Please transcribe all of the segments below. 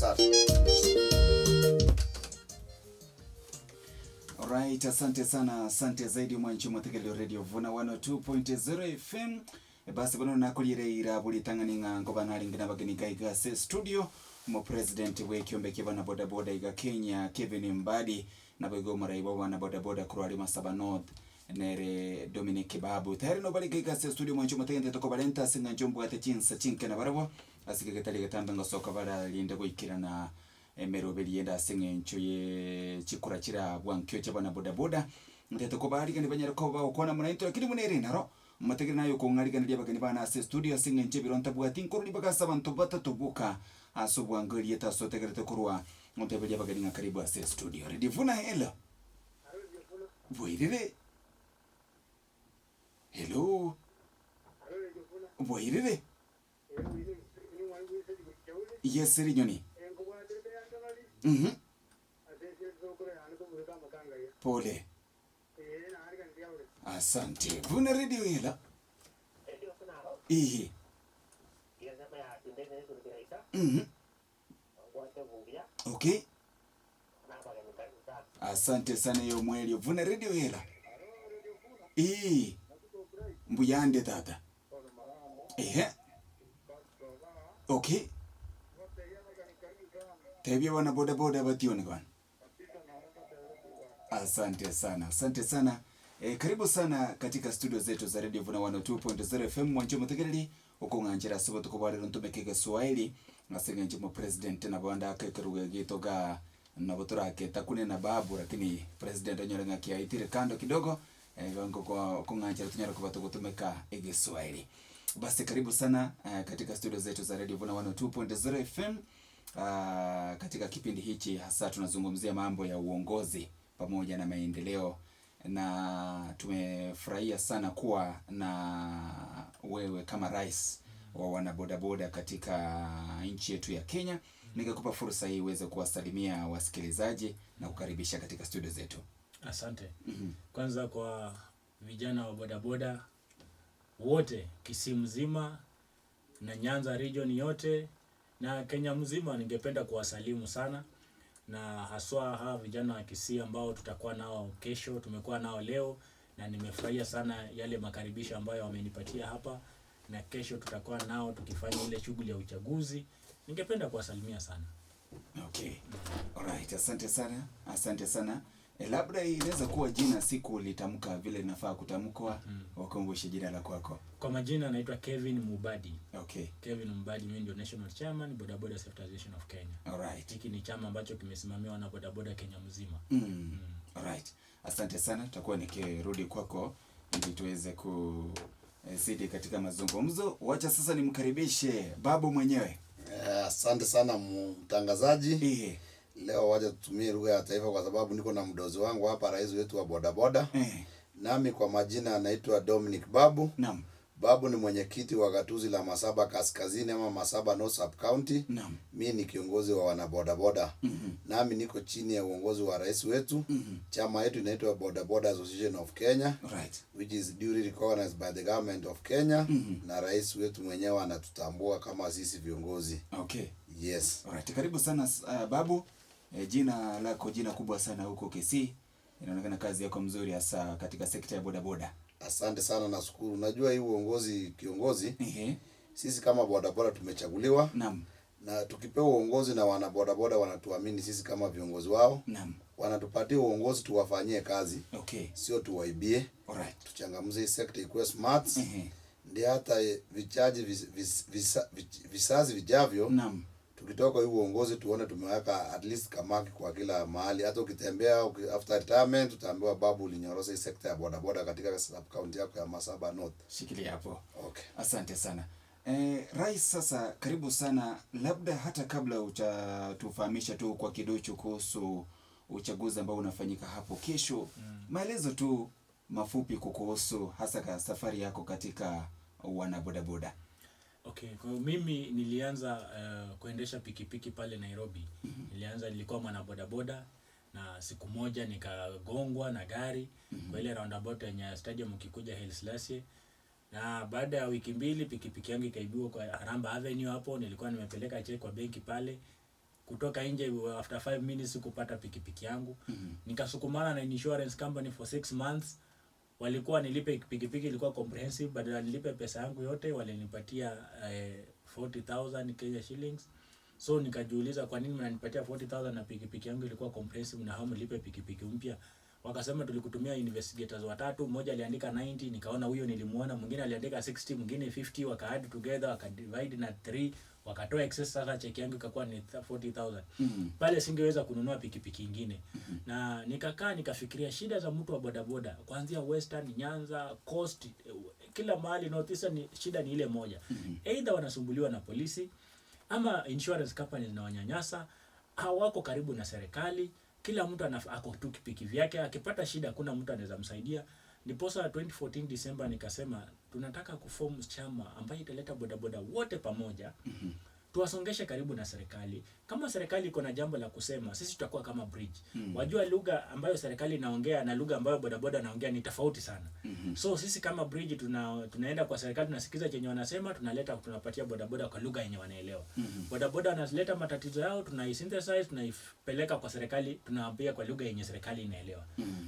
sana. Alright, asante sana, asante zaidi mwanchi mwategelio Radio Vuna 102.0 FM. Basi bono nakulire buli tang'ani ng'a ngoba nalingi nabageni gaiga se studio mo president w'ekyombe ky'abana bodaboda iga Kenya Kevin Mbadi naboigo omorai bwa bana bodaboda korwa ari Masaba North nere Dominic Babu tayari nobali gaiga se studio mwanchi mwategende tokobarenta ase ng'ancho mbwate chinsa chinke nabarabwo ase gegetari getambe ngosoka bararinde goikirana emeroberi yenda ase ng'encho ye chikura chira bwankio cha bana bodaboda nteto kobarigani banyara koba okona muna into lakini munere naro mategere nayo kong'ariganiria bageni bana ase studio ase ng'encho ebironta bwati nkorori bagasa abanto batatoboka ase obwango erieta ase otegerete korwa nteberia bageni ng'a karibu ase studio. Radio Vuna, hello. Bwairire. Hello. Bwairire. Yes, Rinyoni. Pole. Asante. Vuna Radio hela. Ihi. Okay. Asante sana yo mwelio. Vuna Radio hela. Ihi. Mbuyande tata. Ehe. Okay. Tebia wana boda boda bationi bwana. Asante sana, asante sana. Karibu sana katika studio zetu za Radio Vuna 102.0 FM mwancho mutegereri ukung'anjira sibo tukubarira ntumeke Kiswahili ngasengenje mo president na banda akekeruge gitoga na buturaketa kune na babu lakini president anyore ng'aki aitire kando kidogo gango kwa kung'anjira tunyara kuba tugutumeka Kiswahili. Basi karibu sana katika studio zetu za Radio Vuna 102.0 FM. Katika kipindi hichi hasa tunazungumzia mambo ya uongozi pamoja na maendeleo, na tumefurahia sana kuwa na wewe kama rais wa wanabodaboda katika nchi yetu ya Kenya. Ningekupa fursa hii uweze kuwasalimia wasikilizaji na kukaribisha katika studio zetu. Asante. Kwanza kwa vijana wa bodaboda wote Kisii mzima na Nyanza region yote na Kenya mzima, ningependa kuwasalimu sana, na haswa hawa vijana wa Kisii ambao tutakuwa nao kesho, tumekuwa nao leo, na nimefurahia sana yale makaribisho ambayo wamenipatia hapa, na kesho tutakuwa nao tukifanya ile shughuli ya uchaguzi. Ningependa kuwasalimia sana. Okay. Alright, asante sana. Asante sana. Labda inaweza kuwa jina siku litamka vile linafaa kutamkwa, wakumbushe jina la kwako. Kwa majina naitwa Kevin Mubadi. Okay. Kevin Mubadi, mimi ndio National Chairman Bodaboda Sector Association of Kenya. Alright. Hiki ni chama ambacho kimesimamiwa na bodaboda Kenya mzima. Alright. Asante sana, tutakuwa nikirudi kwako ili tuweze kuzidi katika mazungumzo. Wacha sasa nimkaribishe babu mwenyewe. Asante sana mtangazaji. Ehe. Leo wacha tutumie lugha ya taifa kwa sababu niko na mdozi wangu hapa, rais wetu wa bodaboda. Nami kwa majina anaitwa Dominic Babu. Naam. Babu ni mwenyekiti wa gatuzi la Masaba Kaskazini ama Masaba North Sub County. Naam. Mimi ni kiongozi wa wanabodaboda. Nami niko chini ya uongozi wa rais wetu. Chama yetu inaitwa Bodaboda Association of Kenya. Right. Which is duly recognized by the government of Kenya. Na rais wetu mwenyewe anatutambua kama sisi viongozi. Okay. Yes. Alright, karibu sana Babu. Jina lako jina kubwa sana huko Kisii. Inaonekana kazi yako mzuri hasa katika sekta ya bodaboda. Asante sana, nashukuru. Unajua hii uongozi kiongozi, Ehe. sisi kama bodaboda tumechaguliwa. Naam. Na tukipewa uongozi na wana bodaboda wanatuamini sisi kama viongozi wao. Naam. Wanatupatia uongozi tuwafanyie kazi. Okay. Sio tuwaibie. Alright. Tuchangamze hii sekta ikuwe smart. Ehe. Ndio hata vichaji vizazi vijavyo. Naam. Tukitoka hii uongozi tuone tumeweka at least kamaki kwa kila mahali. Hata ukitembea after retirement utaambiwa babu ulinyorosa hii sekta ya bodaboda katika sub county yako ya Masaba North. Shikilia hapo. Okay. Asante sana. Rais, sasa karibu sana. Labda hata kabla utatufahamisha tu kwa kiduchu kuhusu uchaguzi ambao unafanyika hapo kesho, maelezo tu mafupi kukuhusu hasa ka safari yako katika wanabodaboda. Okay, kwa mimi nilianza kuendesha pikipiki pale Nairobi. Nilikuwa mwana bodaboda na siku moja nikagongwa na gari kwa ile roundabout yenye stadium ukikuja Haile Selassie. Na baada ya wiki mbili pikipiki yangu ikaibiwa kwa Harambee Avenue hapo. Nilikuwa nimepeleka check kwa benki pale. Kutoka nje after 5 minutes kupata pikipiki yangu. Nikasukumana na insurance company for 6 months. Walikuwa nilipe pikipiki, ilikuwa comprehensive, badala nilipe pesa yangu yote walinipatia 40,000 Kenya shillings. So nikajiuliza, kwa nini mnanipatia 40,000 na pikipiki yangu ilikuwa comprehensive na hamlipe pikipiki mpya? Wakasema tulikutumia investigators watatu, mmoja aliandika 90, nikaona huyo nilimuona, mwingine aliandika 60, mwingine 50, waka add together, waka divide na 3, wakatoa excess. Sasa cheki yangu ikakuwa ni 40,000. Pale singeweza kununua pikipiki ingine. Na nikakaa nikafikiria shida za mtu wa bodaboda kuanzia Western, Nyanza, Coast, kila mahali North Eastern, shida ni ile moja. Either wanasumbuliwa na polisi ama insurance companies zinawanyanyasa, hawako karibu na serikali, kila mtu ako tu kipiki vyake, akipata shida hakuna mtu anaweza msaidia. Ndiposa 2014 December nikasema tunataka kuform chama ambayo italeta bodaboda wote pamoja, tuwasongeshe karibu na serikali. Kama serikali iko na jambo la kusema, sisi tutakuwa kama bridge. Wajua lugha ambayo serikali inaongea na lugha ambayo bodaboda anaongea ni tofauti sana. So sisi kama bridge tunaenda kwa serikali, tunasikiza chenye wanasema, tunaleta, tunapatia bodaboda kwa lugha yenye wanaelewa. Bodaboda wanaleta matatizo yao, tunaisynthesize, tunaipeleka kwa serikali, tunawaambia kwa lugha yenye serikali inaelewa.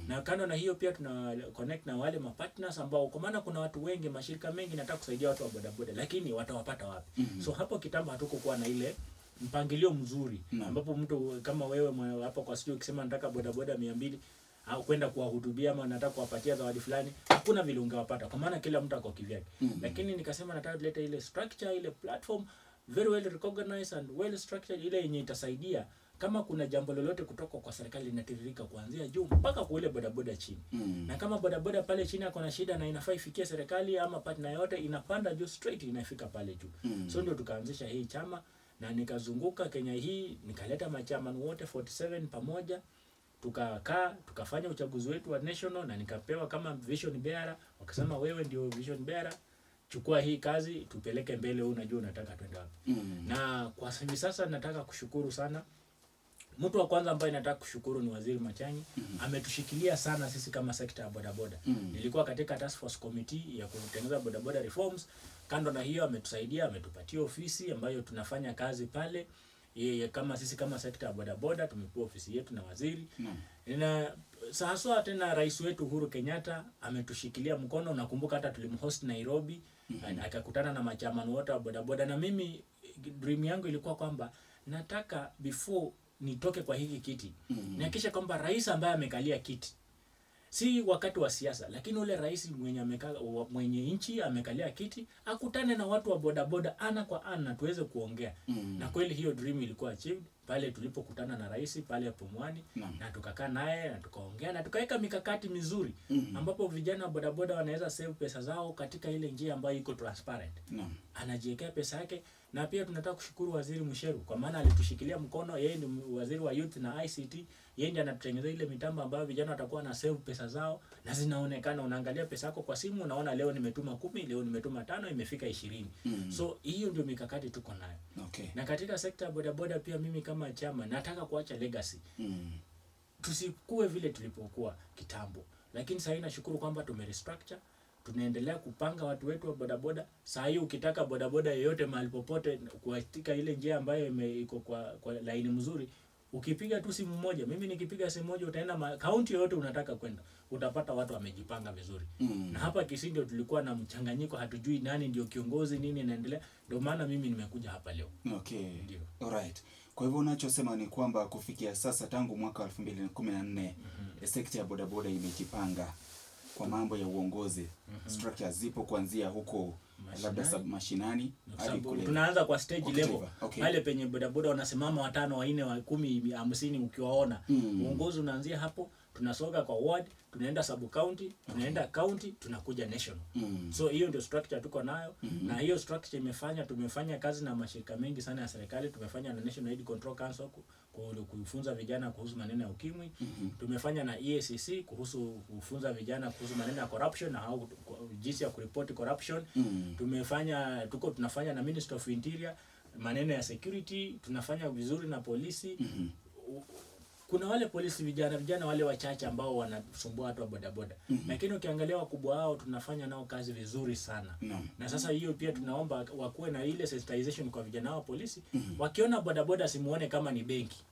Na kando na hiyo pia tuna connect na wale mapartners ambao, kwa maana kuna watu wengi, mashirika mengi nataka kusaidia watu wa bodaboda, lakini watawapata wapi? So hapo kitambo hatukukuwa na ile mpangilio mzuri ambapo mtu kama wewe hapo kwa studio ukisema nataka bodaboda 200 au kwenda kuwahutubia ama nataka kuwapatia zawadi fulani, hakuna vile ungewapata, kwa maana kila mtu ako kivyake. Lakini nikasema nataka tulete ile structure, ile platform very well recognized and well structured, ile yenye itasaidia kama kuna jambo lolote kutoka kwa serikali linatiririka kuanzia juu mpaka kwa ule bodaboda chini. Na kama bodaboda pale chini ako na shida na inafaa ifikie serikali ama partner yote, inapanda juu straight, inafika pale juu. So ndio tukaanzisha hii chama na nikazunguka Kenya hii, nikaleta machairman wote 47 pamoja, tukakaa tukafanya uchaguzi wetu wa national na nikapewa kama vision bearer. Wakasema wewe ndio vision bearer, chukua hii kazi tupeleke mbele, wewe unajua unataka twende wapi. Na kwa hivi sasa nataka kushukuru sana. Mtu wa kwanza ambaye nataka kushukuru ni Waziri Matiang'i. Ametushikilia sana sisi kama sekta ya bodaboda. Nilikuwa katika task force committee ya kutengeneza bodaboda reforms. Kando na hiyo ametusaidia, ametupatia ofisi ambayo tunafanya kazi pale. Yeye kama sisi kama sekta ya bodaboda tumepewa ofisi yetu na waziri. Na haswa tena rais wetu Uhuru Kenyatta ametushikilia mkono. Nakumbuka hata tulimhost Nairobi, akakutana na machairman wote wa bodaboda, na mimi dream yangu ilikuwa kwamba nataka before nitoke kwa hiki kiti nihakikishe kwamba rais ambaye amekalia kiti, si wakati wa siasa, lakini ule rais mwenye mwenye nchi amekalia kiti akutane na watu wa bodaboda ana kwa ana tuweze kuongea. Na kweli hiyo dream ilikuwa achieved pale tulipokutana na rais pale Pumwani, na tukakaa naye na tukaongea na tukaweka mikakati mizuri ambapo vijana wa bodaboda wanaweza save pesa zao katika ile njia ambayo iko transparent. Anajiwekea pesa yake. Na pia tunataka kushukuru Waziri Mucheru kwa maana alitushikilia mkono. Yeye ni waziri wa youth na ICT, yeye ndiye anatutengenezea ile mitambo ambayo vijana watakuwa na save pesa zao na zinaonekana. Unaangalia pesa yako kwa simu, unaona leo nimetuma 10, leo nimetuma 5, imefika 20. So hiyo ndio mikakati tuko nayo. Na katika sekta ya bodaboda pia mimi kama chama nataka kuacha legacy. Tusikue vile tulipokuwa kitambo. Lakini sasa nashukuru kwamba tumerestructure, tunaendelea kupanga watu wetu wa bodaboda. Saa hii ukitaka bodaboda yoyote mahali popote katika ile njia ambayo iko kwa laini mzuri, ukipiga tu simu moja, mimi nikipiga simu moja utaenda kaunti yoyote unataka kwenda, utapata watu wamejipanga vizuri. Na hapa Kisii ndio tulikuwa na mchanganyiko, hatujui nani ndio kiongozi, nini inaendelea. Ndio maana mimi nimekuja hapa leo. Ndio. Alright. Kwa hivyo unachosema ni kwamba kufikia sasa tangu mwaka 2014, sekta ya bodaboda imejipanga kwa mambo ya uongozi. Structures zipo kuanzia huko labda mashinani hadi kule. Tunaanza kwa stage Kwa level. kitaifa. Pale penye bodaboda wanasimama 5, 4, wa 10, 50 ukiwaona. Uongozi unaanzia hapo, tunasonga kwa ward, tunaenda sub county, tunaenda county, tunakuja national. So hiyo ndio structure tuko nayo. Na hiyo structure tumefanya kazi na mashirika mengi sana ya serikali, tumefanya na National AIDS Control Council kufunza vijana kuhusu maneno ya ukimwi. Tumefanya na EACC kuhusu kufunza vijana kuhusu maneno ya corruption na jinsi ya kuripoti corruption. Tunafanya na Minister of Interior maneno ya security, tunafanya vizuri na polisi. Kuna wale polisi vijana vijana wale wachache ambao wanasumbua watu wa bodaboda, lakini ukiangalia wakubwa wao tunafanya nao kazi vizuri sana. Na sasa hiyo pia tunaomba wakuwe na ile sensitization kwa vijana wa polisi. Wakiona bodaboda simuone kama ni benki.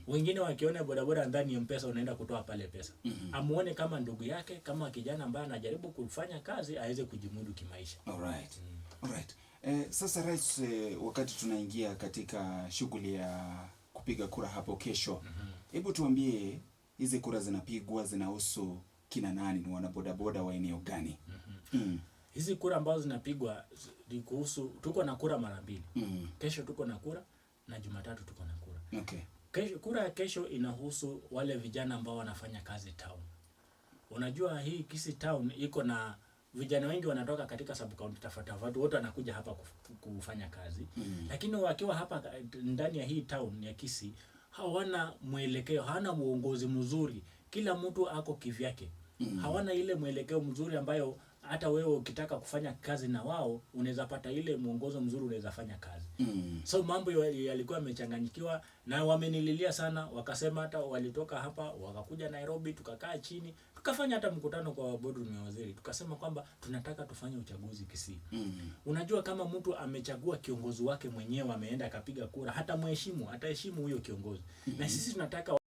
Wengine wakiona bodaboda ndani ya M-Pesa unaenda kutoa pale pesa. Amuone kama ndugu yake, kama kijana ambaye anajaribu kufanya kazi aweze kujimudu kimaisha. Alright. Alright. Sasa Rais, wakati tunaingia katika shughuli ya kupiga kura hapo kesho, hebu tuambie hizi kura zinapigwa zinahusu kina nani? Ni wanabodaboda wa eneo gani? Hizi kura ambazo zinapigwa ni kuhusu, tuko na kura mara mbili. Kesho tuko na kura na Jumatatu tuko na kura. Kesho, kura ya kesho inahusu wale vijana ambao wanafanya kazi town. Unajua hii Kisii town iko na vijana wengi wanatoka katika sub county tofauti tofauti, wote wanakuja hapa kufanya kazi. Lakini wakiwa hapa ndani ya hii town ya Kisii hawana mwelekeo, hawana uongozi mzuri. Kila mtu ako kivyake. Hawana ile mwelekeo mzuri ambayo hata wewe ukitaka kufanya kazi na wao unaweza pata ile mwongozo mzuri, unaweza fanya kazi. So mambo yalikuwa yamechanganyikiwa na wamenililia sana, wakasema hata walitoka hapa wakakuja Nairobi, tukakaa chini tukafanya hata mkutano kwa boardroom ya waziri, tukasema kwamba tunataka tufanye uchaguzi Kisii. Unajua kama mtu amechagua kiongozi wake mwenyewe, ameenda akapiga kura, hata mheshimu, ataheshimu huyo kiongozi. Na sisi tunataka